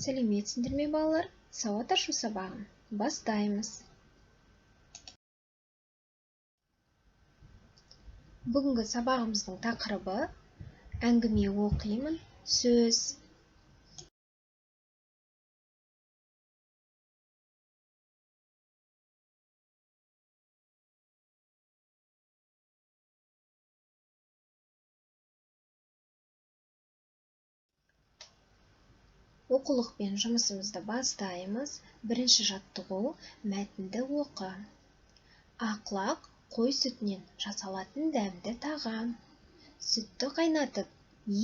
Сәлеметсіңдер ме, балалар? Сауат ашу сабағын бастаймыз. Бүгінгі сабағымыздың тақырыбы әңгіме оқимын, сөз. Оқулықпен жұмысымызды бастаймыз. Бірінші жаттығу мәтінді оқы. Ақлақ қой сүтінен жасалатын дәмді тағам. Сүтті қайнатып,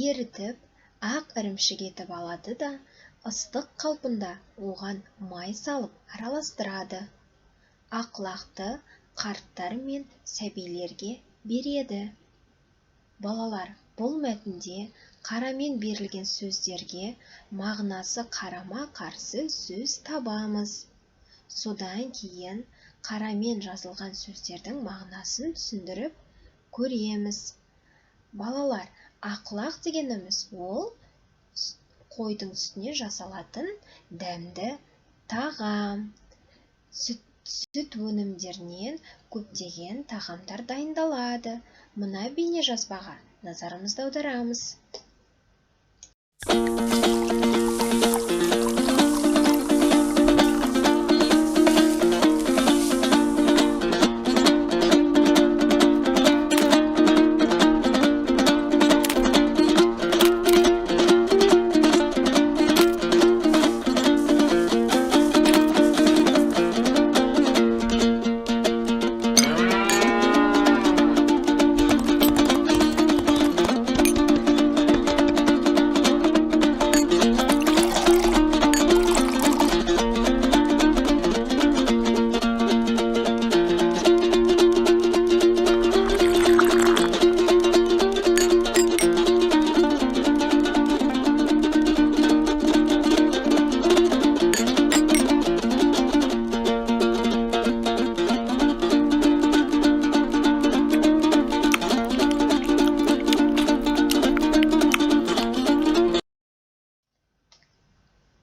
ерітіп, ақ ірімшік етіп алады да, ыстық қалпында оған май салып араластырады. Ақлақты қарттар мен сәбилерге береді. Балалар, бұл мәтінде қарамен берілген сөздерге мағынасы қарама-қарсы сөз табамыз. Содан кейін қарамен жазылған сөздердің мағынасын түсіндіріп көреміз. Балалар, ақлақ дегеніміз ол қойдың сүтінен жасалатын дәмді тағам. Сүт өнімдерінен көптеген тағамдар дайындалады. Мына бейне жазбаға назарымызды аударамыз.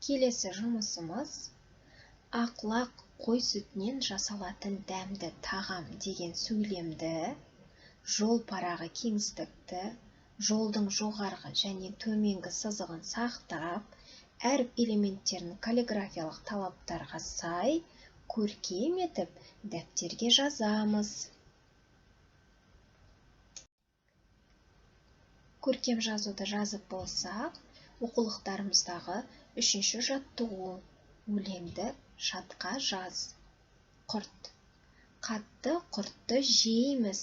Келесі жұмысымыз ақлақ қой сүтінен жасалатын дәмді тағам деген сөйлемді, жол парағы кеңістікті, жолдың жоғарғы және төменгі сызығын сақтап, әріп элементтерін каллиграфиялық талаптарға сай көркем етіп дәптерге жазамыз. Көркем жазуды жазып болсақ, оқулықтарымыздағы үшінші жаттығу өлеңді жатқа жаз. Құрт. Қатты құртты жейміз,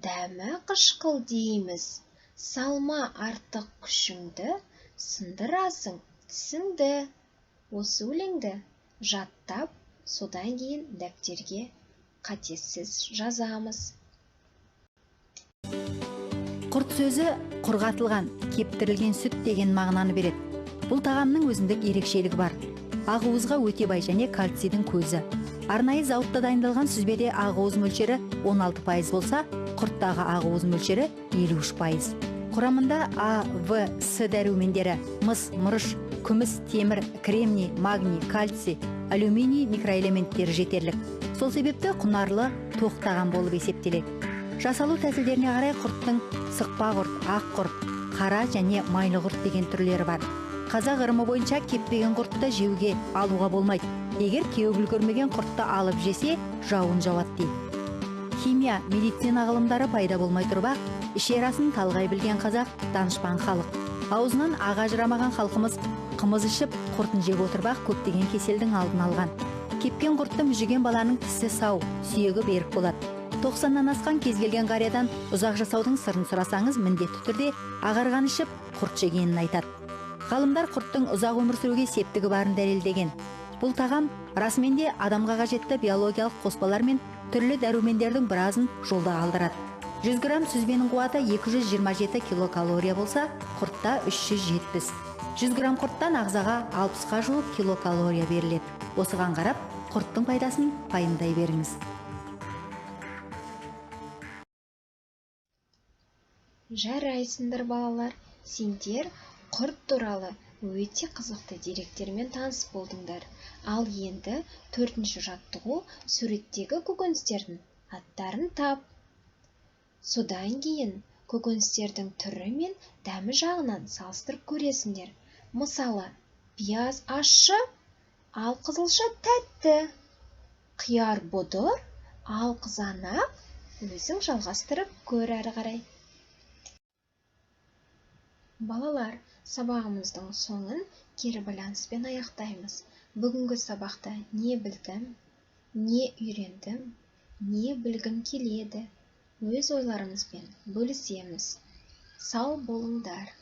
дәмі қышқыл дейміз. Салма артық күшіңді, сындырасың тісіңді. Осы өлеңді жаттап, содан кейін дәптерге қатесіз жазамыз. Құрт сөзі құрғатылған, кептірілген сүт деген мағынаны береді. Бұл тағамның өзіндік ерекшелігі бар. Ақуызға өте бай және кальцийдің көзі. Арнайы зауытта дайындалған сүзбеде ақуыз мөлшері 16% болса, құрттағы ақуыз мөлшері 53%. Құрамында А, В, С дәрумендері, мыс, мырыш, күміс, темір, кремний, магний, кальций, алюминий микроэлементтері жетерлік. Сол себепті құнарлы тоқ тағам болып есептеледі. Жасалу тәсілдеріне қарай құрттың сықпа құрт, ақ құрт, қара және майлы құрт деген түрлері бар. Қазақ ырымы бойынша кеппеген құртты жеуге алуға болмайды. Егер кеуіп үлгермеген құртты алып жесе, жауын жауады дейді. Химия, медицина ғылымдары пайда болмай тұрып-ақ, ішер асын талғай білген қазақ данышпан халық. Аузынан ақ ажырамаған халқымыз қымыз ішіп, құртын жеп отырып-ақ көптеген кеселдің алдын алған. Кепкен құртты мүжіген баланың тісі сау, сүйегі берік болады. 90-нан асқан кез келген қариядан ұзақ жасаудың сырын сұрасаңыз, міндетті түрде ағарған ішіп, құрт жегенін айтады. Ғалымдар құрттың ұзақ өмір сүруге септігі барын дәлелдеген. Бұл тағам расымен де адамға қажетті биологиялық қоспалар мен түрлі дәрумендердің біразын жолда қалдырады. 100 грамм сүзбенің қуаты 227 килокалория болса, құртта 370. 100 грамм құрттан ағзаға 60-қа жуық килокалория беріледі. Осыған қарап, құрттың пайдасын пайымдай беріңіз. Жарайсыңдар, балалар, сендер құрт туралы Өте қызықты деректермен таныс болдыңдар. Ал енді төртінші жаттығу: суреттегі көкөністердің аттарын тап. Содан кейін көкөністердің түрі мен дәмі жағынан салыстырып көресіңдер. Мысалы, пияз ащы, ал қызылша тәтті, қияр бұдыр, ал қызанақ. Өзің жалғастырып көр әрі қарай. Балалар, сабағымыздың соңын кері байланыспен аяқтаймыз. Бүгінгі сабақта не білдім, не үйрендім, не білгім келеді, өз ойларымызбен бөлісеміз. Сау болыңдар!